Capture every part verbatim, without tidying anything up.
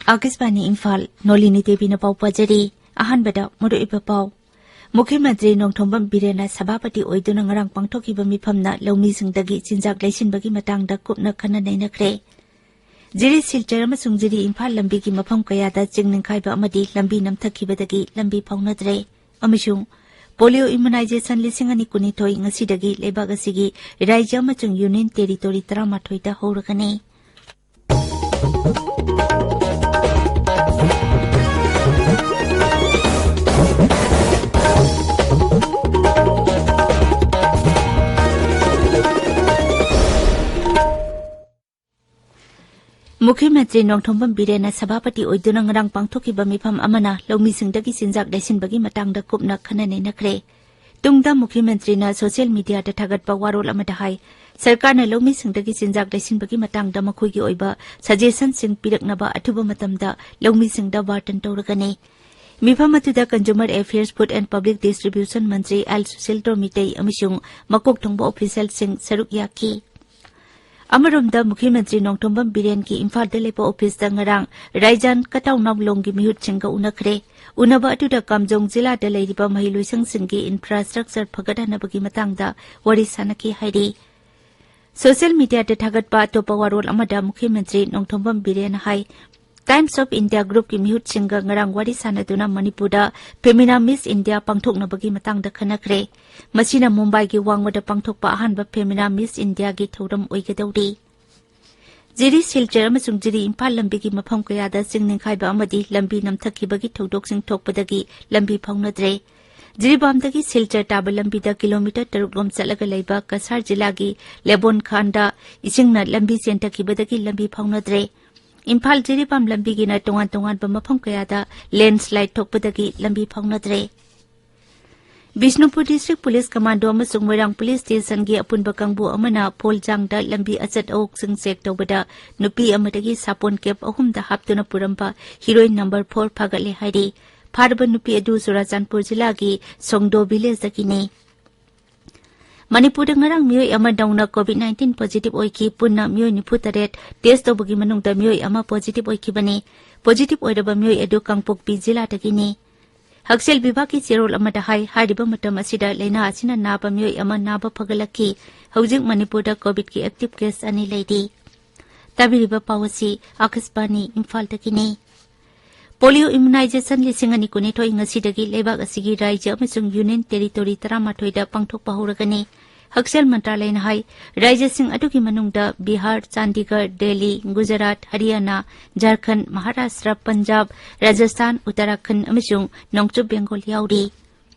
ꯑꯥꯀꯥꯁꯕꯥꯅꯤ ꯏꯝꯐꯥꯜ, ꯅꯣꯂꯤꯅꯤ ꯗꯦꯕꯤꯅ ꯄꯥꯎ ꯄꯥꯖꯔꯤ꯫ ꯑꯍꯥꯟꯕꯗ ꯃꯔꯨꯑꯣꯏꯕ ꯄꯥꯎ꯫ ꯃꯨꯈ꯭ꯌ ꯃꯟꯇ꯭ꯔꯤ ꯅꯣꯡꯊꯣꯝꯕꯝ ꯕꯤꯔꯦꯟꯅ ꯁꯚꯥꯄꯇꯤ ꯑꯣꯏꯗꯨꯅ ꯉꯔꯥꯡ ꯄꯥꯡꯊꯣꯛꯈꯤꯕ ꯃꯤꯐꯝꯅ ꯂꯧꯃꯤꯁꯤꯡꯗꯒꯤ ꯆꯤꯟꯖꯥꯛ ꯂꯩꯁꯤꯟꯕꯒꯤ ꯃꯇꯥꯡꯗ ꯀꯨꯞꯅ ꯈꯟꯅ ꯅꯩꯅꯈ꯭ꯔꯦ꯫ ꯖꯤꯔꯤ ꯁꯤꯜꯆꯔ ꯑꯃꯁꯨꯡ ꯖꯤꯔꯤ ꯏꯝꯐꯥꯜ ꯂꯝꯕꯤꯒꯤ ꯃꯐꯝ ꯀꯌꯥꯗ ꯆꯤꯡ ꯅꯤꯡꯈꯥꯏꯕ ꯑꯃꯗꯤ ꯂꯝꯕꯤ ꯅꯝꯊꯈꯤꯕꯗꯒꯤ ꯂꯝꯕꯤ ꯐꯥꯎꯅꯗ꯭ꯔꯦ꯫ ꯑꯃꯁꯨꯡ ꯄꯣꯂꯤꯑꯣ ꯏꯝꯃꯨꯅꯥꯏꯖꯦꯁꯟ ꯂꯤꯁꯤꯡ ꯑꯅꯤ ꯀꯨꯟꯅꯤꯊꯣꯏ ꯉꯁꯤꯗꯒꯤ ꯂꯩꯕꯥꯛ ꯑꯁꯤꯒꯤ ꯔꯥꯖ꯭ꯌ ꯑꯃꯁꯨꯡ ꯌꯨꯅꯤꯌꯟ ꯇꯦꯔꯤꯇꯣꯔꯤ ꯇꯔꯥꯃꯥꯊꯣꯏꯗ ꯍꯧꯔꯒꯅꯤ꯫ ꯃꯨꯈ꯭ꯌ ꯃꯟꯇ꯭ꯔꯤ ꯅꯣꯡꯊꯣꯝꯕꯝ ꯕꯤꯔꯦꯟꯅ ꯁꯚꯥꯄꯇꯤ ꯑꯣꯏꯗꯨꯅ ꯉꯔꯥꯡ ꯄꯥꯡꯊꯣꯛꯈꯤꯕ ꯃꯤꯐꯝ ꯑꯃꯅ ꯂꯧꯃꯤꯁꯤꯡꯗꯒꯤ ꯆꯤꯟꯖꯥꯛ ꯂꯩꯁꯤꯟꯕꯒꯤ ꯃꯇꯥꯡꯗ ꯀꯨꯞꯅ ꯈꯟꯅ ꯅꯩꯅꯈ꯭ꯔꯦ꯫ ꯇꯨꯡꯗ ꯃꯨꯈ꯭ꯌ ꯃꯟꯇ꯭ꯔꯤꯅ ꯁꯣꯁꯤꯌꯦꯜ ꯃꯤꯗꯤꯌꯥꯗ ꯊꯥꯒꯠꯄ ꯋꯥꯔꯣꯜ ꯑꯃꯗ ꯍꯥꯏ, ꯁꯔꯀꯥꯔꯅ ꯂꯧꯃꯤꯁꯤꯡꯗꯒꯤ ꯆꯤꯟꯖꯥꯛ ꯂꯩꯁꯤꯟꯕꯒꯤ ꯃꯇꯥꯡꯗ ꯃꯈꯣꯏꯒꯤ ꯑꯣꯏꯕ ꯁꯖꯦꯁꯟꯁꯤꯡ ꯄꯤꯔꯛꯅꯕ ꯑꯊꯨꯕ ꯃꯇꯝꯗ ꯂꯧꯃꯤꯁꯤꯡꯗ ꯋꯥꯔꯇꯟ ꯇꯧꯔꯒꯅꯤ꯫ ꯃꯤꯐꯝ ꯑꯗꯨꯗ Consumer Affairs, Food and Public Distribution Mantri L Sushil ꯇꯣꯃꯤꯇꯩ ꯑꯃꯁꯨꯡ ꯃꯀꯣꯛ ꯊꯣꯡꯕ ꯑꯣꯐꯤꯁꯤꯌꯦꯜꯁꯤꯡ ꯁꯔꯨꯛ ꯌꯥꯈꯤ꯫ ꯑꯃꯔꯣꯝꯗ, ꯃꯨꯈ꯭ꯌ ꯃꯟꯇ꯭ꯔꯤ ꯅꯣꯡꯊꯣꯝꯕꯝ ꯕꯤꯔꯦꯟꯒꯤ ꯏꯝꯐꯥꯜꯗ ꯂꯩꯕ ꯑꯣꯐꯤꯁꯇ ꯉꯔꯥꯡ ꯔꯥꯏꯖꯥꯟ ꯀꯇꯥꯎꯅꯥꯎꯂꯣꯡꯒꯤ ꯃꯤꯍꯨꯠꯁꯤꯡꯒ ꯎꯅꯈ꯭ꯔꯦ꯫ ꯎꯅꯕ ꯑꯗꯨꯗ ꯀꯥꯝꯖꯣꯡ ꯖꯤꯂꯥꯗ ꯂꯩꯔꯤꯕ ꯃꯍꯩꯂꯣꯏꯁꯪꯁꯤꯡꯒꯤ ꯏꯟꯐ꯭ꯔꯥꯁ꯭ꯇ꯭ꯔꯛꯆꯔ ꯐꯒꯠꯍꯟꯅꯕꯒꯤ ꯃꯇꯥꯡꯗ ꯋꯥꯔꯤ ꯁꯥꯅꯈꯤ ꯍꯥꯏꯔꯤ꯫ ꯁꯣꯁꯤꯌꯦꯜ ꯃꯤꯗꯤꯌꯥꯗ ꯊꯥꯒꯠꯄ ꯑꯇꯣꯞꯄ ꯋꯥꯔꯣꯜ ꯑꯃꯗ ꯃꯨꯈ꯭ꯌ ꯃꯟꯇ꯭ꯔꯤ ꯅꯣꯡꯊꯣꯝꯕꯝ ꯕꯤꯔꯦꯟꯅ ꯍꯥꯏ, Times of India Groupꯀꯤ ꯃꯤꯍꯨꯠꯁꯤꯡꯒ ꯉꯔꯥꯡ ꯋꯥꯔꯤ ꯁꯥꯅꯗꯨꯅ ꯃꯅꯤꯄꯨꯔꯗ Femina Miss India ꯄꯥꯡꯊꯣꯛꯅꯕꯒꯤ ꯃꯇꯥꯡꯗ ꯈꯟꯅꯈ꯭ꯔꯦ꯫ ꯃꯁꯤꯅ ꯃꯨꯝꯕꯥꯏꯒꯤ ꯋꯥꯡꯃꯗ ꯄꯥꯡꯊꯣꯛꯄ ꯑꯍꯥꯟꯕ Femina Miss Indiaꯒꯤ ꯊꯧꯔꯝ ꯑꯣꯏꯒꯗꯧꯔꯤ꯫ ꯖꯤꯔꯤ ꯁꯤꯜꯆꯔ ꯑꯃꯁꯨꯡ ꯖꯤꯔꯤ ꯏꯝꯐꯥꯜ ꯂꯝꯕꯤꯒꯤ ꯃꯐꯝ ꯀꯌꯥꯗ ꯆꯤꯡ ꯅꯤꯡꯈꯥꯏꯕ ꯑꯃꯗꯤ ꯂꯝꯕꯤ ꯅꯝꯊꯈꯤꯕꯒꯤ ꯊꯧꯗꯣꯛꯁꯤꯡ ꯊꯣꯛꯄꯗꯒꯤ ꯂꯝꯕꯤ ꯐꯥꯎꯅꯗ꯭ꯔꯦ꯫ ꯖꯤꯔꯤꯕꯥꯝꯗꯒꯤ ꯁꯤꯜꯆꯔ ꯇꯥꯕ ꯂꯝꯕꯤꯗ ꯀꯤꯂꯣꯃꯤꯇꯔ ꯇꯔꯨꯛ ꯂꯣꯝ ꯆꯠꯂꯒ ꯂꯩꯕ ꯀꯁꯥꯔ ꯖꯤꯂꯥꯒꯤ ꯂꯦꯕꯣꯟꯈꯥꯟꯗ ꯏꯁꯤꯡꯅ ꯂꯝꯕꯤ ꯆꯦꯟꯊꯈꯤꯕꯗꯒꯤ ꯂꯝꯕꯤ ꯐꯥꯎꯅꯗ꯭ꯔꯦ꯫ ꯏꯝꯐꯥꯜ ꯖꯤꯔꯤꯕꯥꯝ ꯂꯝꯕꯤꯒꯤꯅ ꯇꯣꯉꯥꯟ ꯇꯣꯉꯥꯟꯕ ꯃꯐꯝ ꯀꯌꯥꯗ ꯂꯦꯟꯁ꯭ꯂꯥꯏꯗ ꯊꯣꯛꯄꯗꯒꯤ ꯂꯝꯕꯤ ꯐꯥꯎꯅꯗ꯭ꯔꯦ꯫ ꯕꯤꯁꯅꯨꯄꯨꯔ District Police Commando ꯑꯃꯁꯨꯡ ꯃꯣꯏꯔꯥꯡ Police Stationꯒꯤ ꯑꯄꯨꯟꯕ ꯀꯥꯡꯕꯨ ꯑꯃꯅ ꯐꯣꯜꯖꯥꯡꯗ ꯂꯝꯕꯤ ꯑꯆꯠ ꯑꯋꯣꯛꯁꯤꯡ check ꯇꯧꯕꯗ ꯅꯨꯄꯤ ꯑꯃꯗꯒꯤ ꯁꯥꯄꯣꯟ cap ꯑꯍꯨꯝꯗ ꯍꯥꯞꯇꯨꯅ ꯄꯨꯔꯝꯕ heroin number four ꯐꯥꯒꯠꯂꯦ ꯍꯥꯏꯔꯤ꯫ ꯐꯥꯔꯕ ꯅꯨꯄꯤ ꯑꯗꯨ ꯆꯨꯔꯥꯆꯥꯟꯄꯨꯔ ꯖꯤꯂꯥꯒꯤ ꯁꯣꯡꯗꯣ villageꯗꯒꯤꯅꯤ꯫ ꯃꯅꯤꯄꯨꯔꯗ ꯉꯔꯥꯡ ꯃꯤꯑꯣꯏ ꯑꯃ ꯅꯧꯅ COVID nineteen positive ꯑꯣꯏꯈꯤ꯫ ꯄꯨꯟꯅ ꯃꯤꯑꯣꯏ ꯅꯤꯐꯨ ꯇꯔꯦꯠ test ꯇꯧꯕꯒꯤ ꯃꯅꯨꯡꯗ ꯃꯤꯑꯣꯏ ꯑꯃ positive ꯑꯣꯏꯈꯤꯕꯅꯤ꯫ Positive ꯑꯣꯏꯔꯕ ꯃꯤꯑꯣꯏ ꯑꯗꯨ ꯀꯥꯡꯄꯣꯛꯄꯤ ꯖꯤꯂꯥꯗꯒꯤꯅꯤ꯫ ꯍꯛꯁꯦꯜ ꯕꯤꯚꯥꯒꯀꯤ ꯆꯦꯔꯣꯜ ꯑꯃꯗ ꯍꯥꯏ, ꯍꯥꯏꯔꯤꯕ ꯃꯇꯝ ꯑꯁꯤꯗ ꯂꯥꯏꯅꯥ ꯑꯁꯤꯅ ꯅꯥꯕ ꯃꯤꯑꯣꯏ ꯑꯃ ꯅꯥꯕ ꯐꯒꯠꯂꯛꯈꯤ꯫ ꯍꯧꯖꯤꯛ ꯃꯅꯤꯄꯨꯔꯗ COVIDꯀꯤ active case ꯑꯅꯤ ꯂꯩꯔꯤ꯫ ꯇꯥꯕꯤꯔꯤꯕ ꯄꯥꯎ ꯑꯁꯤ ꯑꯥꯀꯥꯁꯕꯥꯅꯤ ꯏꯝꯐꯥꯜꯗꯒꯤꯅꯤ꯫ Polio immunization ꯂꯤꯁꯤꯡ ꯑꯅꯤ ꯀꯨꯟꯅꯤꯊꯣꯏ ꯉꯁꯤꯗꯒꯤ ꯂꯩꯕꯥꯛ ꯑꯁꯤꯒꯤ ꯔꯥꯖ꯭ꯌ ꯑꯃꯁꯨꯡ Union Territory ꯇꯔꯥꯃꯥꯊꯣꯏꯗ ꯄꯥꯡꯊꯣꯛꯄ ꯍꯧꯔꯒꯅꯤ꯫ ꯍꯛꯁꯦꯜ ꯃꯟꯇ꯭ꯔꯥꯂꯌꯅ ꯍꯥꯏ, ꯔꯥꯖ꯭ꯌꯁꯤꯡ ꯑꯗꯨꯒꯤ ꯃꯅꯨꯡꯗ ꯕꯤꯍꯥꯔ, ꯆꯥꯟꯗꯤꯒꯔ, ꯗꯦꯜꯂꯤ, ꯒꯨꯖꯔꯥꯠ, ꯍꯔꯤꯌꯥꯅꯥ, ꯖꯔꯈꯟꯗ, ꯃꯍꯥꯔꯥꯁꯇ꯭ꯔ, ꯄꯟꯖꯥꯕ, ꯔꯥꯖꯁꯊꯥꯟ, ꯎꯠꯇꯔꯥꯈꯟꯗ ꯑꯃꯁꯨꯡ ꯅꯣꯡꯆꯨꯞ ꯕꯦꯡꯒꯣꯜ ꯌꯥꯎꯔꯤ꯫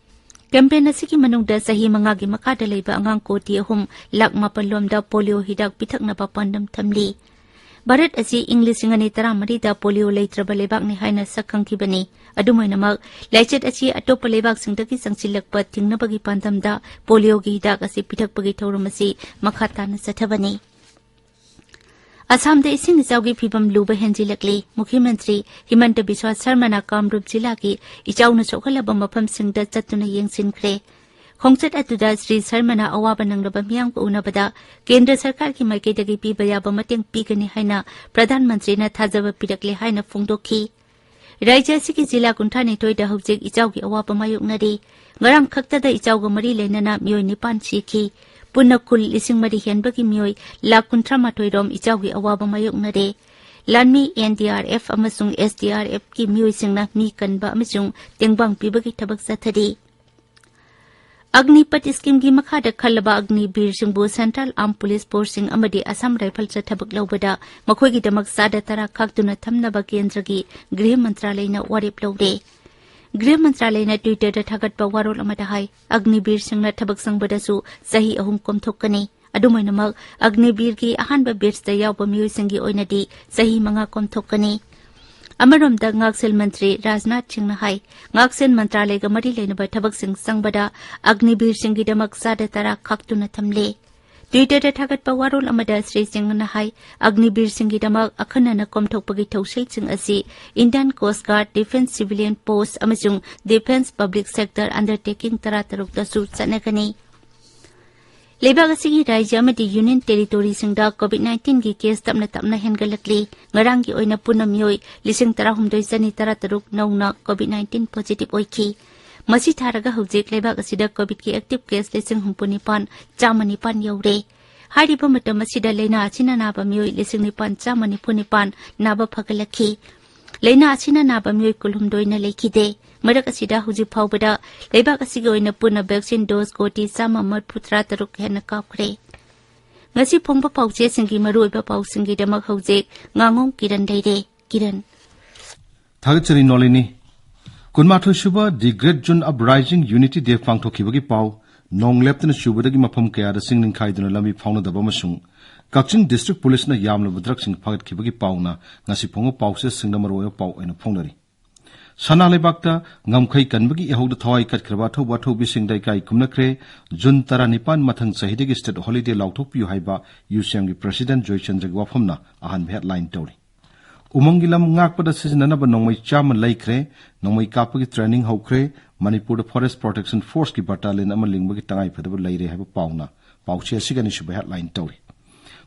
Campaign ꯑꯁꯤꯒꯤ ꯃꯅꯨꯡꯗ ꯆꯍꯤ ꯃꯉꯥꯒꯤ ꯃꯈꯥꯗ ꯂꯩꯕ ꯑꯉꯥꯡ ꯀꯣꯇꯤ ꯑꯍꯨꯝ ꯂꯥꯈ ꯃꯥꯄꯜ ꯂꯣꯝꯗ polio ꯍꯤꯗꯥꯛ ꯄꯤꯊꯛꯅꯕ ꯄꯥꯟꯗꯝ ꯊꯝꯂꯤ꯫ ꯚꯥꯔꯠ ꯑꯁꯤ ꯏꯪ ꯂꯤꯁꯤꯡ ꯑꯅꯤ ꯇꯔꯥꯃꯔꯤꯗ polio ꯂꯩꯇ꯭ꯔꯕ ꯂꯩꯕꯥꯛꯅꯤ ꯍꯥꯏꯅ ꯁꯛ ꯈꯪꯈꯤꯕꯅꯤ꯫ ꯑꯗꯨꯝ ꯑꯣꯏꯅꯃꯛ, ꯂꯥꯏꯆꯠ ꯑꯁꯤ ꯑꯇꯣꯞꯄ ꯂꯩꯕꯥꯛꯁꯤꯡꯗꯒꯤ ꯆꯪꯁꯤꯜꯂꯛꯄ ꯊꯤꯡꯅꯕꯒꯤ ꯄꯥꯟꯗꯝꯗ polioꯒꯤ ꯍꯤꯗꯥꯛ ꯑꯁꯤ ꯄꯤꯊꯛꯄꯒꯤ ꯊꯧꯔꯝ ꯑꯁꯤ ꯃꯈꯥ ꯇꯥꯅ ꯆꯠꯊꯕꯅꯤ꯫ ꯑꯁꯥꯝꯗ ꯏꯁꯤꯡ ꯏꯆꯥꯎꯒꯤ ꯐꯤꯚꯝ ꯂꯨꯕ ꯍꯦꯟꯖꯤꯜꯂꯛꯂꯤ꯫ ꯃꯨꯈ꯭ꯌ ꯃꯟꯇ꯭ꯔꯤ ꯍꯤꯃꯟꯇ ꯕꯤꯁ꯭ꯋꯥ ꯁꯔꯃꯅ ꯀꯥꯝꯔꯨꯞ ꯖꯤꯂꯥꯒꯤ ꯏꯆꯥꯎꯅ ꯁꯣꯛꯍꯜꯂꯕ ꯃꯐꯝꯁꯤꯡꯗ ꯆꯠꯇꯨꯅ ꯌꯦꯡꯁꯤꯟꯈ꯭ꯔꯦ꯫ ꯈꯣꯡꯆꯠ ꯑꯗꯨꯗ ꯁ꯭ꯔꯤ ꯁꯔꯃꯅ ꯑꯋꯥꯕ ꯅꯪꯂꯕ ꯃꯤꯌꯥꯝꯒ ꯎꯅꯕꯗ ꯀꯦꯟꯗ꯭ꯔ ꯁꯔꯀꯥꯔꯒꯤ ꯃꯥꯏꯀꯩꯗꯒꯤ ꯄꯤꯕ ꯌꯥꯕ ꯃꯇꯦꯡ ꯄꯤꯒꯅꯤ ꯍꯥꯏꯅ ꯄ꯭ꯔꯙꯥꯟ ꯃꯟꯇ꯭ꯔꯤꯅ ꯊꯥꯖꯕ ꯄꯤꯔꯛꯂꯦ ꯍꯥꯏꯅ ꯐꯣꯡꯗꯣꯛꯈꯤ꯫ ꯔꯥꯖ꯭ꯌ ꯑꯁꯤꯒꯤ ꯖꯤꯂꯥ ꯀꯨꯟꯊ꯭ꯔꯥꯅꯤꯊꯣꯏꯗ ꯍꯧꯖꯤꯛ ꯏꯆꯥꯎꯒꯤ ꯑꯋꯥꯕ ꯃꯥꯌꯣꯛꯅꯔꯤ꯫ ꯉꯔꯥꯡ ꯈꯛꯇꯗ ꯏꯆꯥꯎꯒ ꯃꯔꯤ ꯂꯩꯅꯅ ꯃꯤꯑꯣꯏ ꯅꯤꯄꯥꯟ ꯁꯤꯈꯤ꯫ ꯄꯨꯟꯅ ꯈꯨꯜ ꯂꯤꯁꯤꯡ ꯃꯔꯤ ꯍꯦꯟꯕꯒꯤ ꯃꯤꯑꯣꯏ ꯂꯥꯈ ꯀꯨꯟꯊ꯭ꯔꯥ ꯃꯥꯊꯣꯏ ꯔꯣꯝ ꯏꯆꯥꯎꯒꯤ ꯑꯋꯥꯕ ꯃꯥꯌꯣꯛꯅꯔꯦ꯫ ꯂꯥꯟꯃꯤ NDRF ꯑꯃꯁꯨꯡ SDRFꯀꯤ ꯃꯤꯑꯣꯏꯁꯤꯡꯅ ꯃꯤ ꯀꯟꯕ ꯑꯃꯁꯨꯡ ꯇꯦꯡꯕꯥꯡ ꯄꯤꯕꯒꯤ ꯊꯕꯛ ꯆꯠꯊꯔꯤ꯫ ꯑꯒꯅꯤꯄꯠ schemeꯒꯤ ꯃꯈꯥꯗ ꯈꯜꯂꯕ ꯑꯒꯅꯤꯕꯤꯔꯁꯤꯡꯕꯨ Central Armed Police Forceꯁꯤꯡ ꯑꯃꯗꯤ Assam Riflesꯇ ꯊꯕꯛ ꯂꯧꯕꯗ ꯃꯈꯣꯏꯒꯤꯗꯃꯛ ꯆꯥꯗ ꯇꯔꯥ ꯈꯥꯛꯇꯨꯅ ꯊꯝꯅꯕ ꯀꯦꯟꯗ꯭ꯔꯒꯤ ꯒ꯭ꯔꯤꯍ ꯃꯟꯇ꯭ꯔꯥꯂꯌꯅ ꯋꯥꯔꯦꯞ ꯂꯧꯔꯦ꯫ ꯒ꯭ꯔꯤꯍ ꯃꯟꯇ꯭ꯔꯥꯂꯌꯅ Twitterꯗ ꯊꯥꯒꯠꯄ ꯋꯥꯔꯣꯜ ꯑꯃꯗ ꯍꯥꯏ, ꯑꯒꯅꯤꯕꯤꯔꯁꯤꯡꯅ ꯊꯕꯛ ꯆꯪꯕꯗꯁꯨ ꯆꯍꯤ ꯑꯍꯨꯝ ꯀꯣꯝꯊꯣꯛꯀꯅꯤ꯫ ꯑꯗꯨꯝ ꯑꯣꯏꯅꯃꯛ, ꯑꯒꯅꯤꯕꯤꯔꯒꯤ ꯑꯍꯥꯟꯕ batchꯇ ꯌꯥꯎꯕ ꯃꯤꯑꯣꯏꯁꯤꯡꯒꯤ ꯑꯣꯏꯅꯗꯤ ꯆꯍꯤ ꯃꯉꯥ ꯀꯣꯝꯊꯣꯛꯀꯅꯤ꯫ ꯑꯃꯔꯣꯝꯗ, ꯉꯥꯛꯁꯦꯜ ꯃꯟꯇ꯭ꯔꯤ ꯔꯥꯖꯅꯥꯊ ꯁꯤꯡꯅ ꯍꯥꯏ, ꯉꯥꯛꯁꯦꯜ ꯃꯟꯇ꯭ꯔꯥꯂꯌꯒ ꯃꯔꯤ ꯂꯩꯅꯕ ꯊꯕꯛꯁꯤꯡ ꯆꯪꯕꯗ ꯑꯒꯅꯤꯕꯤꯔꯁꯤꯡꯒꯤꯗꯃꯛ ꯆꯥꯗ ꯇꯔꯥ ꯈꯥꯛꯇꯨꯅ ꯊꯝꯂꯦ꯫ Twitter-ꯗ ꯊꯥꯒꯠꯄ ꯋꯥꯔꯣꯜ ꯑꯃꯗ ꯁ꯭ꯔꯤ ꯁꯤꯡꯅ ꯍꯥꯏ, ꯑꯒꯅꯤꯕꯤꯔꯁꯤꯡꯒꯤꯗꯃꯛ ꯑꯈꯟꯅꯅ ꯀꯣꯝꯊꯣꯛꯄꯒꯤ ꯊꯧꯁꯤꯜꯁꯤꯡ ꯑꯁꯤ Indian Coast Guard, Defence Civilian Post ꯑꯃꯁꯨꯡ Defence Public Sector Undertaking ꯇꯔꯥꯇꯔꯨꯛꯇꯁꯨ ꯆꯠꯅꯒꯅꯤ꯫ ꯂꯩꯕꯥꯛ ꯑꯁꯤꯒꯤ ꯔꯥꯖ꯭ꯌ ꯑꯃꯗꯤ Union Territory-ꯁꯤꯡꯗ COVID nineteen-ꯒꯤ case ꯇꯞꯅ ꯇꯞꯅ ꯍꯦꯟꯒꯠꯂꯛꯂꯤ꯫ ꯉꯔꯥꯡꯒꯤ ꯑꯣꯏꯅ ꯄꯨꯟꯅ ꯃꯤꯑꯣꯏ ꯂꯤꯁꯤꯡ ꯇꯔꯥꯍꯨꯝꯗꯣꯏ ꯆꯅꯤ ꯇꯔꯥꯇꯔꯨꯛ ꯅꯧꯅ COVID nineteen positive ꯑꯣꯏꯈꯤ꯫ ꯃꯁꯤ ꯊꯥꯔꯒ ꯍꯧꯖꯤꯛ ꯂꯩꯕꯥꯛ ꯑꯁꯤꯗ COVID-ꯀꯤ active case ꯂꯤꯁꯤꯡ ꯍꯨꯝꯐꯨ ꯅꯤꯄꯥꯟ ꯆꯥꯝꯃ ꯅꯤꯄꯥꯟ ꯌꯧꯔꯦ꯫ ꯍꯥꯏꯔꯤꯕ ꯃꯇꯝ ꯑꯁꯤꯗ ꯂꯩꯅꯥ ꯑꯁꯤꯅ ꯅꯥꯕ ꯃꯤꯑꯣꯏ ꯂꯤꯁꯤꯡ ꯅꯤꯄꯥꯟ ꯆꯥꯝꯃ ꯅꯤꯐꯨ ꯅꯤꯄꯥꯟ ꯅꯥꯕ ꯐꯒꯠꯂꯛꯈꯤ꯫ ꯂꯩꯅꯥ ꯑꯁꯤꯅ ꯅꯥꯕ ꯃꯤꯑꯣꯏ ꯀꯨꯟꯍꯨꯝꯗꯣꯏꯅ ꯂꯩꯈꯤꯗꯦ꯫ ꯃꯔꯛ ꯑꯁꯤꯗ ꯍꯧꯖꯤꯛ ꯐꯥꯎꯕꯗ ꯂꯩꯕꯥꯛ ꯑꯁꯤꯒꯤ ꯑꯣꯏꯅ ꯄꯨꯟꯅ vaccine dose ꯀꯣꯇꯤ ꯆꯥꯝꯃ ꯃꯔꯤꯐꯨ ꯇꯔꯥ ꯇꯔꯨꯛ ꯍꯦꯟꯅ ꯀꯥꯞꯈ꯭ꯔꯦ꯫ ꯉꯁꯤ ꯐꯣꯡꯕ ꯄꯥꯎꯆꯦꯁꯤꯡꯒꯤ ꯃꯔꯨꯑꯣꯏꯕ ꯄꯥꯎꯁꯤꯡꯒꯤꯗꯃꯛ ꯍꯧꯖꯤꯛ ꯉꯥꯉꯣꯝ ꯀꯤꯔꯟ ꯂꯩꯔꯦ꯫ ꯀꯤꯔꯟ꯫ ꯊꯥꯒꯠꯆꯔꯤ ꯅꯣꯂꯤꯅꯤ꯫ ꯀꯨꯟꯃꯥꯊꯣꯏ ꯁꯨꯕ The Great June Uprising Unity Day ꯄꯥꯡꯊꯣꯛꯈꯤꯕꯒꯤ ꯄꯥꯎ, ꯅꯣꯡ ꯂꯦꯞꯇꯅ ꯆꯨꯕꯗꯒꯤ ꯃꯐꯝ ꯀꯌꯥꯗ ꯆꯤꯡ ꯅꯤꯡꯈꯥꯏꯗꯨꯅ ꯂꯝꯕꯤ ꯐꯥꯎꯅꯗꯕ ꯑꯃꯁꯨꯡ ꯀꯛꯆꯤꯡ District Police-ꯅ ꯌꯥꯝꯂꯕ drug-ꯁꯤꯡ ꯐꯥꯒꯠꯈꯤꯕꯒꯤ ꯄꯥꯎꯅ ꯉꯁꯤ ꯐꯣꯡꯕ ꯄꯥꯎꯆꯦꯁꯤꯡꯗ ꯃꯔꯨꯑꯣꯏꯕ ꯄꯥꯎ ꯑꯣꯏꯅ ꯐꯣꯡꯅꯔꯤ꯫ ꯁꯅꯥ ꯂꯩꯕꯥꯛꯇ ꯉꯝꯈꯩ ꯀꯟꯕꯒꯤ ꯏꯍꯧꯗ ꯊꯋꯥꯏ ꯀꯠꯈ꯭ꯔꯕ ꯑꯊꯧꯕ ꯑꯊꯧꯕꯤꯁꯤꯡꯗ ꯏꯀꯥꯏ ꯈꯨꯝꯅꯈ꯭ꯔꯦ꯫ ꯖꯨꯟ ꯇꯔꯥꯅꯤꯄꯥꯟ ꯃꯊꯪ ꯆꯍꯤꯗꯒꯤ state holiday ꯂꯥꯎꯊꯣꯛꯄꯤꯌꯨ ꯍꯥꯏꯕ ꯌꯨ ꯁꯤ ꯑꯦꯝꯒꯤ President ꯖꯣꯏꯆꯟꯗ꯭ꯔꯒꯤ ꯋꯥꯐꯝꯅ ꯑꯍꯥꯟꯕ headline ꯇꯧꯔꯤ꯫ ꯎꯃꯪꯒꯤ ꯂꯝ ꯉꯥꯛꯄꯗ ꯁꯤꯖꯤꯟꯅꯅꯕ ꯅꯣꯡꯃꯩ ꯆꯥꯝꯃ ꯂꯩꯈ꯭ꯔꯦ, ꯅꯣꯡꯃꯩ ꯀꯥꯞꯄꯒꯤ training ꯍꯧꯈ꯭ꯔꯦ, ꯃꯅꯤꯄꯨꯔꯗ Forest Protection Force-ꯀꯤ battalion ꯑꯃ ꯂꯤꯡꯕꯒꯤ ꯇꯉꯥꯏꯐꯗꯕ ꯂꯩꯔꯦ ꯍꯥꯏꯕ ꯄꯥꯎꯅ ꯄꯥꯎꯆꯦ ꯑꯁꯤꯒꯤ ꯑꯅꯤꯁꯨꯕ headline ꯇꯧꯔꯤ꯫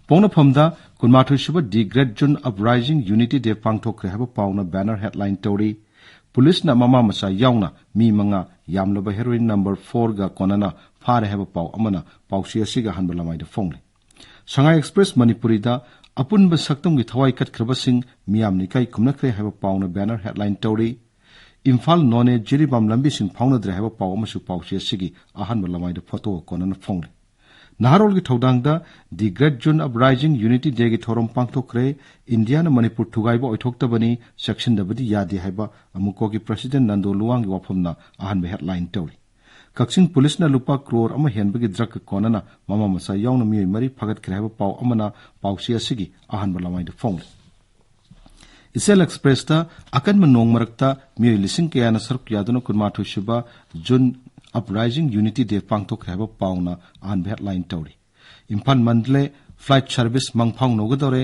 ꯄꯣꯛꯅꯐꯝꯗ ꯀꯨꯟꯃꯥꯊꯣꯏ ꯁꯨꯕ The Great June Uprising Unity Day ꯄꯥꯡꯊꯣꯛꯈ꯭ꯔꯦ ꯍꯥꯏꯕ ꯄꯥꯎꯅ banner headline ꯇꯧꯔꯤ꯫ ꯄꯨꯂꯤꯁꯅ ꯃꯃꯥ ꯃꯆꯥ ꯌꯥꯎꯅ ꯃꯤ ꯃꯉꯥ, ꯌꯥꯝꯂꯕ heroin number four-ꯒ ꯀꯣꯟꯅꯅ ꯐꯥꯔꯦ ꯍꯥꯏꯕ ꯄꯥꯎ ꯑꯃꯅ ꯄꯥꯎꯆꯦ ꯑꯁꯤꯒꯤ ꯑꯍꯥꯟꯕ ꯂꯃꯥꯏꯗ ꯐꯣꯡꯂꯤ꯫ ꯁꯉꯥꯏ Express ꯃꯅꯤꯄꯨꯔꯤꯗ ꯑꯄꯨꯟꯕ ꯁꯛꯇꯝꯒꯤ ꯊꯋꯥꯏ ꯀꯠꯈ꯭ꯔꯕꯁꯤꯡ ꯃꯤꯌꯥꯝꯅ ꯏꯀꯥꯏ ꯈꯨꯝꯅꯈ꯭ꯔꯦ ꯍꯥꯏꯕ ꯄꯥꯎꯅ banner headline ꯇꯧꯔꯤ꯫ ꯏꯝꯐꯥꯜ ꯅꯣꯅꯦ ꯖꯤꯔꯤꯕꯥꯝ ꯂꯝꯕꯤꯁꯤꯡ ꯐꯥꯎꯅꯗ꯭ꯔꯦ ꯍꯥꯏꯕ ꯄꯥꯎ ꯑꯃꯁꯨ ꯄꯥꯎꯆꯦ ꯑꯁꯤꯒꯤ ꯑꯍꯥꯟꯕ ꯂꯃꯥꯏꯗ photo-ꯒ ꯀꯣꯟꯅꯅ ꯐꯣꯡꯂꯤ꯫ ꯅꯍꯥꯔꯣꯜꯒꯤ ꯊꯧꯗꯥꯡꯗ The Great June Uprising Unity Day-ꯒꯤ ꯊꯧꯔꯝ ꯄꯥꯡꯊꯣꯛꯈ꯭ꯔꯦ꯫ ꯏꯟꯗꯤꯌꯥꯅ ꯃꯅꯤꯄꯨꯔ ꯊꯨꯒꯥꯏꯕ ꯑꯣꯏꯊꯣꯛꯇꯕꯅꯤ, ꯆꯦꯛꯁꯤꯟꯗꯕꯗꯤ ꯌꯥꯗꯦ ꯍꯥꯏꯕ ꯑꯃꯨꯀꯣꯒꯤ President ꯅꯟꯗꯣ ꯂꯨꯋꯥꯡꯒꯤ ꯋꯥꯐꯝꯅ ꯑꯍꯥꯟꯕ headline ꯇꯧꯔꯤ꯫ ꯀꯛꯆꯤꯡ ꯄꯨꯂꯤꯁꯅ ꯂꯨꯄꯥ ꯀ꯭ꯔꯣꯔ ꯑꯃ ꯍꯦꯟꯕꯒꯤ drug-ꯀ ꯀꯣꯟꯅꯅ ꯃꯃꯥ ꯃꯆꯥ ꯌꯥꯎꯅ ꯃꯤꯑꯣꯏ ꯃꯔꯤ ꯐꯥꯒꯠꯈ꯭ꯔꯦ ꯍꯥꯏꯕ ꯄꯥꯎ ꯑꯃꯅ ꯄꯥꯎꯆꯦ ꯑꯁꯤꯒꯤ ꯑꯍꯥꯟꯕ ꯂꯃꯥꯏꯗ ꯐꯣꯡꯂꯤ꯫ ꯏꯆꯦꯜ ꯑꯦꯛꯁꯄ꯭ꯔꯦꯁꯇ ꯑꯀꯟꯕ ꯅꯣꯡ ꯃꯔꯛꯇ ꯃꯤꯑꯣꯏ ꯂꯤꯁꯤꯡ ꯀꯌꯥꯅ ꯁꯔꯨꯛ ꯌꯥꯗꯨꯅ ꯀꯨꯟꯃꯥꯊꯣꯏ ꯁꯨꯕ ꯖꯨꯟ ꯑꯞꯔꯥꯏꯖꯤꯡ ꯌꯨꯅꯤꯇꯤ ꯗꯦ ꯄꯥꯡꯊꯣꯛꯈ꯭ꯔꯦ ꯍꯥꯏꯕ ꯄꯥꯎꯅ ꯑꯍꯥꯟꯕ ꯍꯦꯗꯂꯥꯏꯟ ꯇꯧꯔꯤ꯫ ꯏꯝꯐꯥꯜ ꯃꯟꯗꯂꯦ ꯐ꯭ꯂꯥꯏꯠ ꯁꯔꯚꯤꯁ ꯃꯪ ꯐꯥꯎꯅꯒꯗꯧꯔꯦ꯫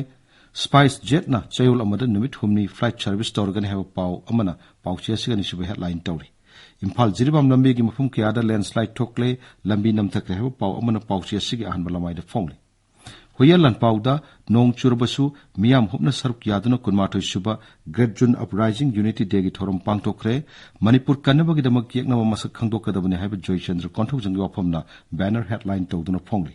ꯁ꯭ꯄꯥꯏꯁ ꯖꯦꯠꯅ ꯆꯌꯣꯜ ꯑꯃꯗ ꯅꯨꯃꯤꯠ ꯍꯨꯝꯅꯤ ꯐ꯭ꯂꯥꯏꯠ ꯁꯔꯚꯤꯁ ꯇꯧꯔꯒꯅꯤ ꯍꯥꯏꯕ ꯄꯥꯎ ꯑꯃꯅ ꯄꯥꯎꯆꯦ ꯑꯁꯤꯒꯤ ꯑꯅꯤꯁꯨꯕ ꯍꯦꯗꯂꯥꯏꯟ ꯇꯧꯔꯤ꯫ ꯏꯝꯐꯥꯜ ꯖꯤꯔꯤꯕꯥꯝ ꯂꯝꯕꯤꯒꯤ ꯃꯐꯝ ꯀꯌꯥꯗ ꯂꯦꯟꯁꯂꯥꯏꯠ ꯊꯣꯛꯂꯦ, ꯂꯝꯕꯤ ꯅꯝꯊꯈ꯭ꯔꯦ ꯍꯥꯏꯕ ꯄꯥꯎ ꯑꯃꯅ ꯄꯥꯎꯆꯦ ꯑꯁꯤꯒꯤ ꯑꯍꯥꯟꯕ ꯂꯃꯥꯏꯗ ꯐꯣꯡꯂꯤ꯫ ꯍꯨꯏꯌꯦꯟ ꯂꯥꯟꯄꯥꯎꯗ ꯅꯣꯡ ꯆꯨꯔꯕꯁꯨ ꯃꯤꯌꯥꯝ ꯍꯨꯞꯅ ꯁꯔꯨꯛ ꯌꯥꯗꯨꯅ ꯀꯨꯟꯃꯥꯊꯣꯏ ꯁꯨꯕ ꯒ꯭ꯔꯦꯠ ꯖꯨꯟ ꯑꯞꯔꯥꯏꯖꯤꯡ ꯌꯨꯅꯤꯇꯤ ꯗꯦꯒꯤ ꯊꯧꯔꯝ ꯄꯥꯡꯊꯣꯛꯈ꯭ꯔꯦ꯫ ꯃꯅꯤꯄꯨꯔ ꯀꯟꯅꯕꯒꯤꯗꯃꯛ ꯌꯦꯛꯅꯕ ꯃꯁꯛ ꯈꯪꯗꯣꯛꯀꯗꯕꯅꯤ ꯍꯥꯏꯕ ꯖꯣꯏꯆꯟꯗ꯭ꯔ ꯀꯣꯟꯊꯧꯖꯝꯒꯤ ꯋꯥꯐꯝꯅ ꯕꯦꯅꯔ ꯍꯦꯗꯂꯥꯏꯟ ꯇꯧꯗꯨꯅ ꯐꯣꯡꯂꯤ꯫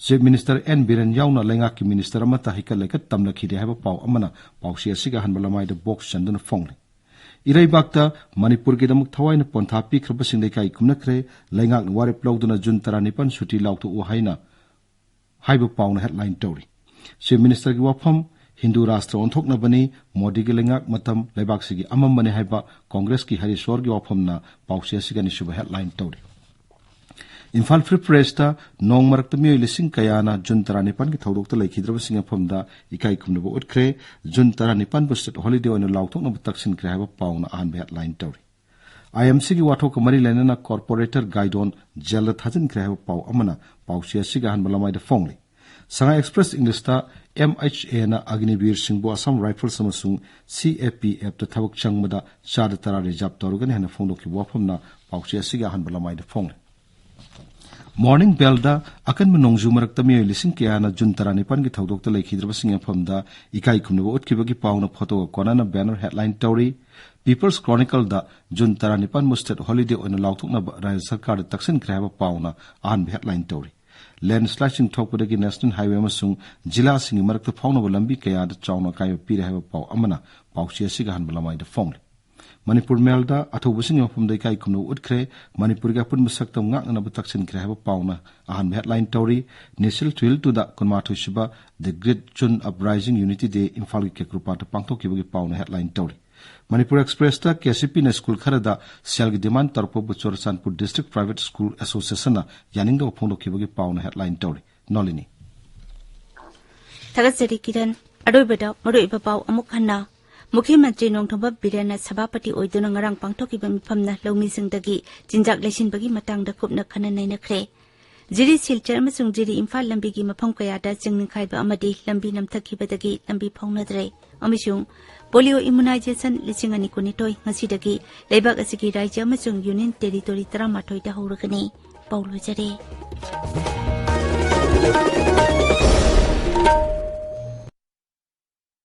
ꯆꯤꯐ ꯃꯤꯅꯤꯁꯇꯔ ꯑꯦꯟ ꯕꯤꯔꯦꯟ ꯌꯥꯎꯅ ꯂꯩꯉꯥꯛꯀꯤ ꯃꯤꯅꯤꯁꯇꯔ ꯑꯃꯠꯇ ꯍꯩꯀꯠ ꯂꯩꯀꯠ ꯇꯝꯂꯈꯤꯗꯦ ꯍꯥꯏꯕ ꯄꯥꯎ ꯑꯃꯅ ꯄꯥꯎꯆꯦ ꯑꯁꯤꯒꯤ ꯑꯍꯥꯟꯕ ꯂꯃꯥꯏꯗ ꯕꯣꯛꯁ ꯆꯟꯗꯨꯅ ꯐꯣꯡꯂꯤ꯫ ꯏꯔꯩꯕꯥꯛꯇ ꯃꯅꯤꯄꯨꯔꯒꯤꯗꯃꯛ ꯊꯋꯥꯏꯅ ꯄꯣꯟꯊꯥ ꯄꯤꯈ꯭ꯔꯕꯁꯤꯡꯗ ꯏꯀꯥꯏ ꯈꯨꯝꯅꯈ꯭ꯔꯦ꯫ ꯂꯩꯉꯥꯛꯅ ꯋꯥꯔꯦꯞ ꯂꯧꯗꯨꯅ ꯖꯨꯟ ꯇꯔꯥꯅꯤꯄꯥꯟ ꯁꯨꯇꯤ ꯂꯥꯎꯊꯣꯛꯎ ꯍꯥꯏꯅ ꯍꯥꯏꯕ ꯄꯥꯎꯅ ꯍꯦꯗꯂꯥꯏꯟ ꯇꯧꯔꯤ꯫ ꯆꯤꯐ ꯃꯤꯅꯤꯁꯇꯔꯒꯤ ꯋꯥꯐꯝ, ꯍꯤꯟꯗꯨ ꯔꯥꯁꯇ꯭ꯔ ꯑꯣꯟꯊꯣꯛꯅꯕꯅꯤ, ꯃꯣꯗꯤꯒꯤ ꯂꯩꯉꯥꯛ ꯃꯇꯝ ꯂꯩꯕꯥꯛꯁꯤꯒꯤ ꯑꯃꯝꯕꯅꯤ ꯍꯥꯏꯕ ꯀꯣꯡꯒ꯭ꯔꯦꯁꯀꯤ ꯍꯔꯤꯁꯣꯔꯒꯤ ꯋꯥꯐꯝꯅ ꯄꯥꯎꯆꯦ ꯑꯁꯤꯒꯤ ꯑꯅꯤꯁꯨꯕ ꯍꯦꯗꯂꯥꯏꯟ ꯇꯧꯔꯤ꯫ ꯏꯝꯐꯥꯜ ꯐ꯭ꯔꯤ ꯄ꯭ꯔꯦꯁꯇ ꯅꯣꯡ ꯃꯔꯛꯇ ꯃꯤꯑꯣꯏ ꯂꯤꯁꯤꯡ ꯀꯌꯥꯅ ꯖꯨꯟ ꯇꯔꯥꯅꯤꯄꯥꯟꯒꯤ ꯊꯧꯗꯣꯛꯇ ꯂꯩꯈꯤꯗ꯭ꯔꯕꯁꯤꯡꯒꯤ ꯃꯐꯝꯗ ꯏꯀꯥꯏ ꯈꯨꯝꯅꯕ ꯎꯠꯈ꯭ꯔꯦ꯫ ꯖꯨꯟ ꯇꯔꯥꯅꯤꯄꯥꯟꯕꯨ ꯁ꯭ꯇꯦꯠ ꯍꯣꯂꯤꯗꯦ ꯑꯣꯏꯅ ꯂꯥꯎꯊꯣꯛꯅꯕ ꯇꯛꯁꯤꯟꯈ꯭ꯔꯦ ꯍꯥꯏꯕ ꯄꯥꯎꯅ ꯑꯍꯥꯟꯕ ꯍꯦꯗꯂꯥꯏꯟ ꯇꯧꯔꯤ꯫ ꯑꯥꯏ ꯑꯦꯝ ꯁꯤꯒꯤ ꯋꯥꯊꯣꯛꯀ ꯃꯔꯤ ꯂꯩꯅꯅ ꯀꯣꯔꯄꯣꯔꯦꯇꯔ ꯒꯥꯏꯗꯣꯟ ꯖꯦꯜꯗ ꯊꯥꯖꯤꯟꯈ꯭ꯔꯦ ꯍꯥꯏꯕ ꯄꯥꯎ ꯑꯃꯅ ꯄꯥꯎꯆꯦ ꯑꯁꯤꯒꯤ ꯑꯍꯥꯟꯕ ꯂꯃꯥꯏꯗ ꯐꯣꯡꯂꯤ꯫ ꯁꯉꯥꯏ ꯑꯦꯛꯁꯄ꯭ꯔꯦꯁ ꯏꯪꯂꯤꯁꯇ ꯑꯦꯝ ꯑꯩꯆ ꯑꯦꯅ ꯑꯒꯅꯤꯕꯤꯔ ꯁꯤꯡꯕꯨ ꯑꯁꯥꯝ ꯔꯥꯏꯐꯜꯁ ꯑꯃꯁꯨꯡ ꯁꯤ ꯑꯦ ꯄꯤ ꯑꯦꯐꯇ ꯊꯕꯛ ꯆꯪꯕꯗ ꯆꯥꯗ ꯇꯔꯥ ꯔꯤꯖꯥꯕ ꯇꯧꯔꯒꯅꯤ ꯍꯥꯏꯅ ꯐꯣꯡꯗꯣꯛꯈꯤꯕ ꯋꯥꯐꯝꯅ ꯄꯥꯎꯆꯦ ꯑꯁꯤꯒꯤ ꯑꯍꯥꯟꯕ ꯂꯃꯥꯏꯗ ꯐꯣꯡꯂꯤ꯫ ꯃꯣꯔꯅꯤꯡ ꯕꯦꯜꯗ ꯑꯀꯟꯕ ꯅꯣꯡꯖꯨ ꯃꯔꯛꯇ ꯃꯤꯑꯣꯏ ꯂꯤꯁꯤꯡ ꯀꯌꯥꯅ ꯖꯨꯟ ꯇꯔꯥꯅꯤꯄꯥꯟꯒꯤ ꯊꯧꯗꯣꯛꯇ ꯂꯩꯈꯤꯗ꯭ꯔꯕꯁꯤꯡꯒꯤ ꯃꯐꯝꯗ ꯏꯀꯥꯏ ꯈꯨꯝꯅꯕ ꯎꯠꯈꯤꯕꯒꯤ ꯄꯥꯎꯅ ꯐꯣꯇꯣꯒ ꯀꯣꯟꯅꯅ ꯕꯦꯅꯔ ꯍꯦꯗꯂꯥꯏꯟ ꯇꯧꯔꯤ꯫ ꯄꯤꯄꯜꯁ ꯀ꯭ꯔꯣꯅꯤꯀꯜꯗ ꯖꯨꯟ ꯇꯔꯥꯅꯤꯄꯥꯟꯕꯨ ꯁ꯭ꯇꯦꯠ ꯍꯣꯂꯤꯗꯦ ꯑꯣꯏꯅ ꯂꯥꯎꯊꯣꯛꯅꯕ ꯔꯥꯖ꯭ꯌ ꯁꯔꯀꯥꯔꯗ ꯇꯛꯁꯤꯟꯈ꯭ꯔꯦ ꯍꯥꯏꯕ ꯄꯥꯎꯅ ꯑꯍꯥꯟꯕ ꯍꯦꯗꯂꯥꯏꯟ ꯇꯧꯔꯤ꯫ ꯂꯦꯟꯁꯂꯥꯏꯗꯁꯤꯡ ꯊꯣꯛꯄꯗꯒꯤ ꯅꯦꯁꯅꯦꯜ ꯍꯥꯏꯋꯦ ꯑꯃꯁꯨꯡ ꯖꯤꯂꯥꯁꯤꯡꯒꯤ ꯃꯔꯛꯇ ꯐꯥꯎꯅꯕ ꯂꯝꯕꯤ ꯀꯌꯥꯗ ꯆꯥꯎꯅ ꯑꯀꯥꯏꯕ ꯄꯤꯔꯦ ꯍꯥꯏꯕ ꯄꯥꯎ ꯑꯃꯅ ꯄꯥꯎꯆꯦ ꯑꯁꯤꯒꯤ ꯑꯍꯥꯟꯕ ꯂꯃꯥꯏꯗ ꯐꯣꯡꯂꯤ꯫ ꯃꯅꯤꯄꯨꯔ ꯃꯦꯜꯗ ꯑꯊꯧꯕꯁꯤꯡꯒꯤ ꯃꯐꯝꯗ ꯏꯀꯥꯏ ꯈꯨꯝꯅꯕ ꯎꯠꯈ꯭ꯔꯦ꯫ ꯃꯅꯤꯄꯨꯔꯒꯤ ꯑꯄꯨꯟꯕ ꯁꯛꯇꯝ ꯉꯥꯛꯅꯅꯕ ꯇꯛꯁꯤꯟꯈ꯭ꯔꯦ ꯍꯥꯏꯕ ꯄꯥꯎꯅ ꯑꯍꯥꯟꯕ ꯍꯦꯗꯂꯥꯏꯟ ꯇꯧꯔꯤ꯫ ꯅꯤꯁꯤꯜ ꯊꯨꯏꯜꯇꯨꯗ ꯀꯨꯟꯃꯥꯊꯣꯏ ꯁꯨꯕ ꯗ ꯒ꯭ꯔꯦꯠ ꯖꯨꯟ ꯑꯞꯔꯥꯏꯖꯤꯡ ꯌꯨꯅꯤꯇꯤ ꯗꯦ ꯏꯝꯐꯥꯜꯒꯤ ꯀꯦꯀ꯭ꯔꯨꯄꯥꯠꯇ ꯄꯥꯡꯊꯣꯛꯈꯤꯕꯒꯤ ꯄꯥꯎꯅ ꯍꯦꯗꯂꯥꯏꯟ ꯇꯧꯔꯤ꯫ ꯃꯅꯤꯄꯨꯔ ꯑꯦꯛꯁꯄ꯭ꯔꯦꯁꯇ ꯀꯦ ꯁꯤ ꯄꯤꯅ ꯁ꯭ꯀꯨꯜ ꯈꯔꯗ ꯁꯦꯜꯒꯤ ꯗꯤꯃꯥꯟ ꯇꯧꯔꯛꯄꯕꯨ ꯆꯨꯔꯆꯥꯟꯄꯨꯔ ꯗꯤꯁꯇ꯭ꯔꯤꯛ ꯄ꯭ꯔꯥꯏꯚꯦꯠ ꯁ꯭ꯀꯨꯜ ꯑꯦꯁꯣꯁꯤꯌꯦꯁꯟꯅ ꯌꯥꯅꯤꯡꯗꯕ ꯐꯣꯡꯗꯣꯛꯈꯤꯕꯒꯤ ꯄꯥꯎꯅ ꯍꯦꯗꯂꯥꯏꯟ ꯇꯧꯔꯤ꯫ ꯅꯣꯂꯤꯅꯤ꯫ ꯊꯥꯒꯠꯆꯔꯤ ꯀꯤꯔꯟ꯫ ꯑꯔꯣꯏꯕꯗ ꯃꯔꯨꯑꯣꯏꯕ ꯄꯥꯎ ꯑꯃꯨꯛ ꯍꯟꯅ꯫ ꯃꯨꯈ꯭ꯌ ꯃꯟꯇ꯭ꯔꯤ ꯅꯣꯡꯊꯣꯝꯕꯝ ꯕꯤꯔꯦꯟꯅ ꯁꯚꯥꯄꯇꯤ ꯑꯣꯏꯗꯨꯅ ꯉꯔꯥꯡ ꯄꯥꯡꯊꯣꯛꯈꯤꯕ ꯃꯤꯐꯝꯅ ꯂꯧꯃꯤꯁꯤꯡꯗꯒꯤ ꯆꯤꯟꯖꯥꯛ ꯂꯩꯁꯤꯟꯕꯒꯤ ꯃꯇꯥꯡꯗ ꯀꯨꯞꯅ ꯈꯟꯅ ꯅꯩꯅꯈ꯭ꯔꯦ꯫ ꯖꯤꯔꯤ ꯁꯤꯜꯆꯔ ꯑꯃꯁꯨꯡ ꯖꯤꯔꯤ ꯏꯝꯐꯥꯜ ꯂꯝꯕꯤꯒꯤ ꯃꯐꯝ ꯀꯌꯥꯗ ꯆꯤꯡ ꯅꯤꯡꯈꯥꯏꯕ ꯑꯃꯗꯤ ꯂꯝꯕꯤ ꯅꯝꯊꯈꯤꯕꯗꯒꯤ ꯂꯝꯕꯤ ꯐꯥꯎꯅꯗ꯭ꯔꯦ꯫ ꯑꯃꯁꯨꯡ ꯄꯣꯂꯤꯑꯣ ꯏꯃꯨꯅꯥꯏꯖꯦꯁꯟ ꯂꯤꯁꯤꯡ ꯑꯅꯤ ꯀꯨꯟꯅꯤꯊꯣꯏ ꯉꯁꯤꯗꯒꯤ ꯂꯩꯕꯥꯛ ꯑꯁꯤꯒꯤ ꯔꯥꯖ꯭ꯌ ꯑꯃꯁꯨꯡ ꯌꯨꯅꯤꯌꯟ ꯇꯦꯔꯤꯇꯣꯔꯤ ꯇꯔꯥꯃꯥꯊꯣꯏꯗ ꯍꯧꯔꯒꯅꯤ꯫ ꯄꯥꯎ ꯂꯣꯏꯖꯔꯦ꯫